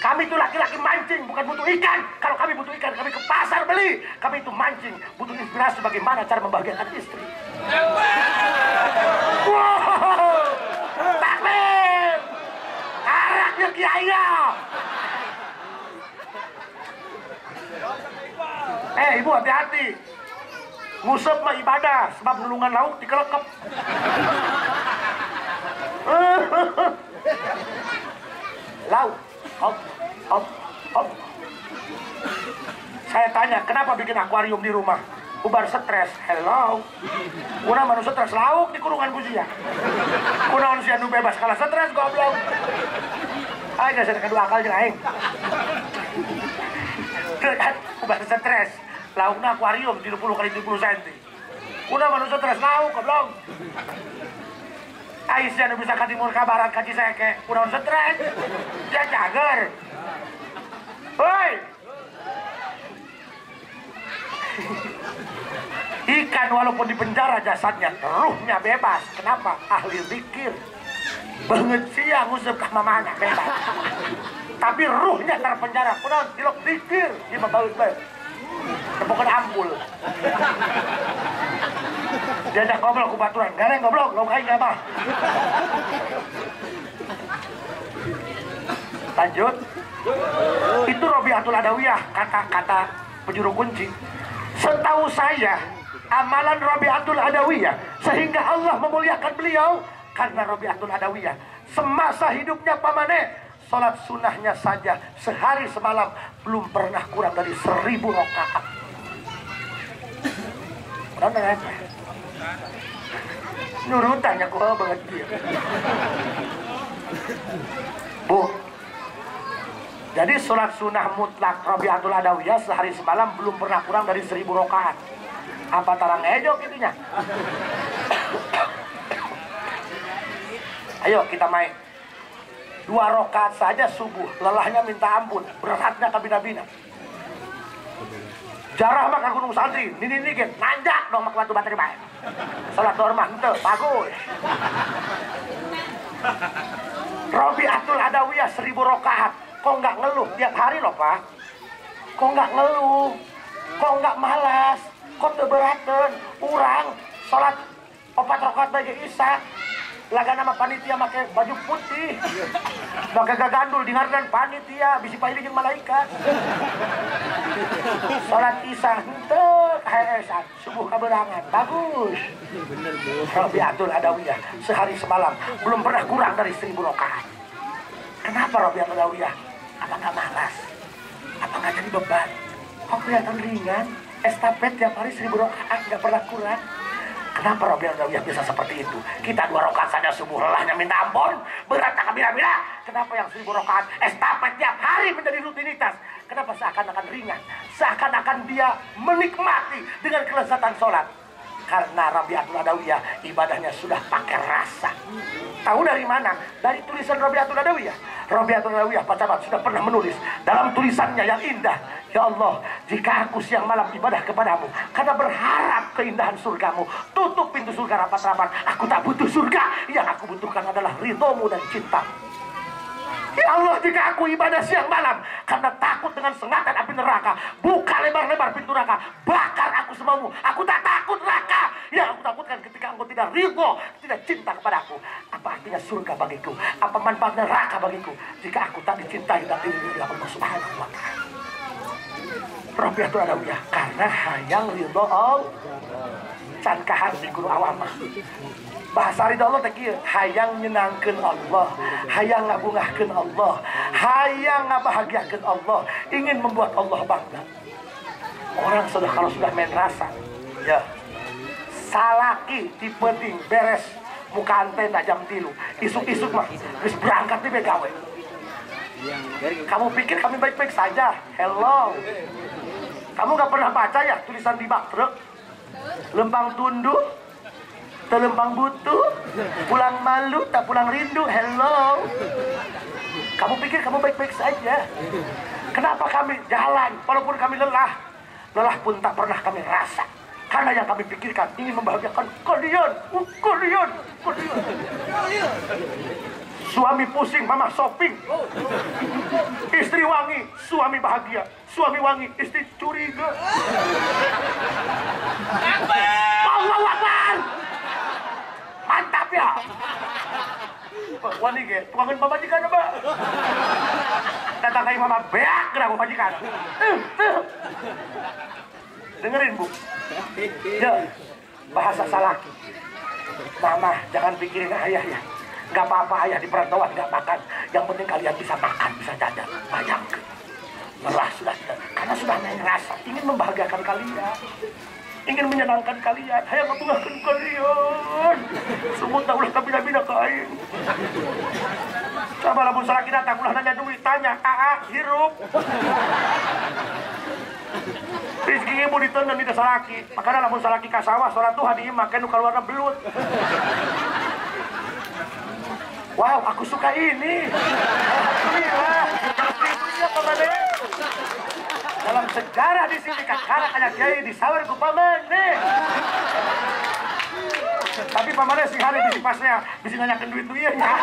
kami itu laki-laki mancing, bukan butuh ikan. Kalau kami butuh ikan, kami ke pasar beli. Kami itu mancing, butuh inspirasi bagaimana cara membahagiakan istri. Wow, takbir, araknya kiai. Ibu hati-hati. Ngusep mah ibadah, sebab nulungan lauk dikelekep. Lauk. Hop, hop, hop. Saya tanya, kenapa bikin akuarium di rumah? Ubar stres. Hello. Kuna manusia stres lauk di kurungan kusia. Kuna manusia nu bebas kalah stres goblok. Ayo saya kedua akal jeung aing. Kan ubar stres. Laukna akuarium 30 kali 70 cm. Kuna manusia stres lauk goblok. Aisyah nu bisa ka timur ka barat ka Ciseke, kuna stres. Dia cager. Hoi. Ikan walaupun di penjara jasadnya, ruhnya bebas. Kenapa? Ahli zikir. Banget siang ngusep ka mamana bebas. Tapi ruhnya terpenjara. Kunaon tilok zikir, ieu mah baeut bae. Tepokan ampul. Diajak ngobrol ku baturan, gareng goblok, lauk aing mah. Lanjut. Itu Rabiatul Adawiyah, kata-kata penjuru kunci. Setahu saya, amalan Rabiatul Adawiyah sehingga Allah memuliakan beliau karena Rabiatul Adawiyah semasa hidupnya pamane sholat sunnahnya saja sehari semalam belum pernah kurang dari 1000 rakaat. Nurutannya kok banget dia. Bu, jadi sholat sunnah mutlak Rabiatul Adawiyah sehari semalam belum pernah kurang dari 1000 rakaat. Apa tarang ejok itunya? Ayo kita main. 2 rakaat saja subuh, lelahnya minta ampun, beratnya kabina-bina. Jarah mah ka Gunung Santri, nini niki nanjak dong mak batu bateri bae. Salat duhur mah henteu, bagus. Robiatul Adawiyah 1000 rakaat, kok nggak ngeluh tiap hari loh Pak? Kok nggak ngeluh? Kok nggak malas? Kok teu berateun? Urang salat 4 rakaat bae isya. Laga nama panitia make baju putih, make gagandul dengarkan panitia bisi paili jeung malaikat. Salat isya henteu kaheesan, subuh kaberangan, bagus. Robiatul Adawiyah sehari semalam belum pernah kurang dari 1000 rakaat. Kenapa Robiatul Adawiyah? Apa nggak malas? Apa nggak jadi beban? Kok kelihatan ringan? Estafet tiap hari 1000 rakaat nggak pernah kurang. Kenapa Robiatul Adawiyah bisa seperti itu? Kita 2 rakaat saja subuh lelahnya minta ampun, berat tak bila-bila. Kenapa yang 1000 rakaat estafet tiap hari menjadi rutinitas? Kenapa seakan-akan ringan? Seakan-akan dia menikmati dengan kelezatan sholat. Karena Robiatul Adawiyah ibadahnya sudah pakai rasa. Tahu dari mana? Dari tulisan Robiatul Adawiyah. Robiatul Adawiyah Pak Camat sudah pernah menulis dalam tulisannya yang indah. Ya Allah, jika aku siang malam ibadah kepadamu karena berharap keindahan surgamu, tutup pintu surga rapat-rapat. Aku tak butuh surga, yang aku butuhkan adalah ridhomu dan cintamu. Ya Allah, jika aku ibadah siang malam karena takut dengan sengatan api neraka, buka lebar-lebar pintu neraka, bakar aku semaumu. Aku tak takut neraka. Yang aku takutkan ketika engkau tidak ridho, tidak cinta kepadaku. Apa artinya surga bagiku? Apa manfaat neraka bagiku jika aku tak dicintai dan dilindungi oleh Allah Subhanahu wa Ta'ala? Robiatul Adawiyah karena hayang ridho Allah. Can kahar di guru awamah. Bahasa ridho Allah teh kieu, hayang nyenangkeun Allah, hayang ngabungahkeun Allah, hayang ngabahagiakeun Allah, ingin membuat Allah bangga. Orang sudah kalau sudah main rasa, ya. Salaki ti peuting beres muka antena jam 3, isuk-isuk mah geus berangkat di gawe. Kamu pikir kami baik-baik saja? Hello. Kamu gak pernah baca ya tulisan di bak truk? Lempang tunduh, telempang butuh, pulang malu, tak pulang rindu. Hello. Kamu pikir kamu baik-baik saja? Kenapa kami jalan walaupun kami lelah? Lelah pun tak pernah kami rasa. Karena yang kami pikirkan ingin membahagiakan kalian, kalian, kalian. Suami pusing, mama shopping. Istri wangi, suami bahagia. Suami wangi, istri curiga. Allahu Akbar. Mantap ya. Wani ge, tukangin pamajikan apa? Datang kai mama beak geura pamajikan. Dengerin Bu. Ya, bahasa salaki. Mama, jangan pikirin ayah ya. Gak apa-apa ayah di perantauan gak makan. Yang penting kalian bisa makan, bisa jajan. Bayangkan. Lelah sudah tidak. Karena sudah main rasa. Ingin membahagiakan kalian. Ingin menyenangkan kalian. Hayang ngebungahkeun kalian. Sumut ulah kabina-bina ka aing. Coba lamun salaki datang ulah nanya duit, tanya, "Aa, hirup." Rizki ibu diteundeun di salaki. Makanya lamun salaki ka sawah salat duha di imah nu kaluarna belut. Wow, aku suka ini. Alhamdulillah. Alhamdulillah, dalam sejarah di sini kakara kayak kiai disawar ku pamane. Tapi pamane sing hari bisi pasnya bisi nanyakeun duit nu ieu nya.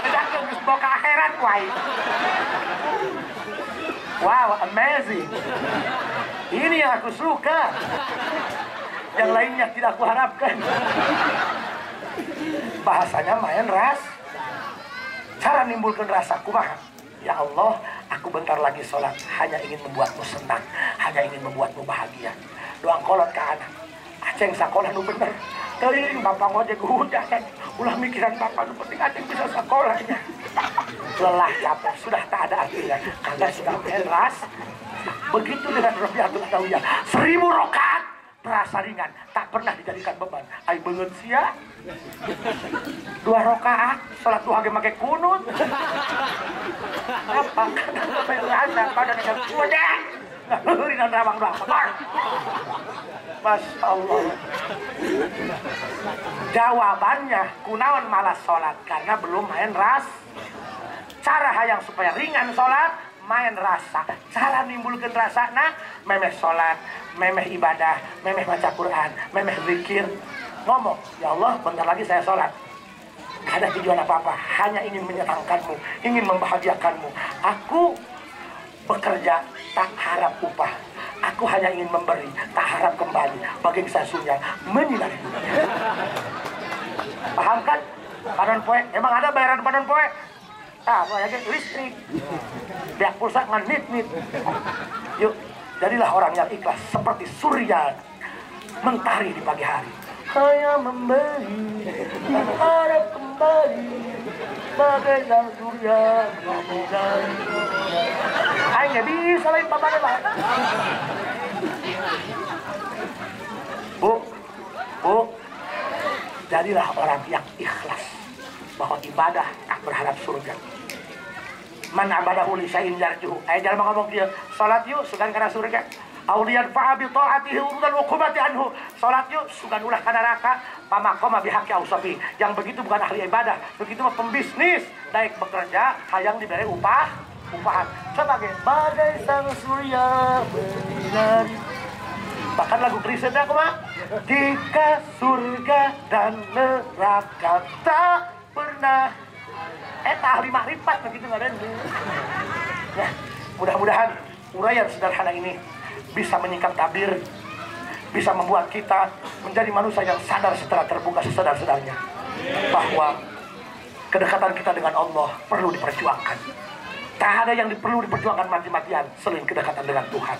Bedakeun geus bawa ka akhirat wae. Wow, amazing. Ini yang aku suka. Yang lainnya tidak aku harapkan. Bahasanya main ras. Cara nimbulkan rasa kumaha? Ya Allah, aku bentar lagi sholat hanya ingin membuatmu senang, hanya ingin membuatmu bahagia. Doang kolot ke anak. Aceng sekolah nu bener. Teuing bapak ngojek udah kan. Ulah mikiran bapak nu penting aceng bisa sekolahnya. Lelah capek sudah tak ada artinya karena sudah main ras. Begitu dengan Robiatul Adawiyah, 1000 rakaat terasa ringan, tak pernah dijadikan beban. Ai beungeut sia. 2 rakaat salat duha ge make kunut. Apa? Karena pada dengan kuda. Ngeureun rawang doang. Masya Allah. Jawabannya kunaon malas sholat karena belum main ras. Cara hayang supaya ringan sholat main rasa. Cara nimbulkan rasa nah memeh sholat, memeh ibadah, memeh baca Quran, memeh zikir. Ngomong, ya Allah bentar lagi saya sholat. Gak ada tujuan apa-apa, hanya ingin menyenangkanmu, ingin membahagiakanmu. Aku bekerja tak harap upah. Aku hanya ingin memberi, tak harap kembali. Bagai sasunya menyinari dunia. Paham kan? Panon poe, emang ada bayaran panon poe? Ah, lagi listrik. Biak pulsa ngan nit-nit. Yuk, jadilah orang yang ikhlas seperti surya mentari di pagi hari. Hanya memberi, harap kembali, bagai sang surya menyinari dunia. Aing nggak bisa lain papanya lah. Bu, bu, jadilah orang yang ikhlas bahwa ibadah tak berharap surga. Man abadahu li syai'in yarjuhu. Ayo jangan ngomong dia, salat yuk sugan kana surga. Auliyan fa'a bi ta'atihi urudan uqubati anhu. Salat yuk sugan ulah kana neraka, pamaqama bihaqi ausafi. Yang begitu bukan ahli ibadah, begitu mah pembisnis, daek bekerja hayang diberi upah, upahan. Coba ge, bagai sang surya menyinari. Bahkan lagu Kristennya aku mah, jika surga dan neraka tak pernah. Ahli makrifat begitu ngaran. Ya, mudah-mudahan uraian sederhana ini bisa menyingkap tabir, bisa membuat kita menjadi manusia yang sadar secara terbuka sesadar-sadarnya bahwa kedekatan kita dengan Allah perlu diperjuangkan. Tak ada yang perlu diperjuangkan mati-matian selain kedekatan dengan Tuhan.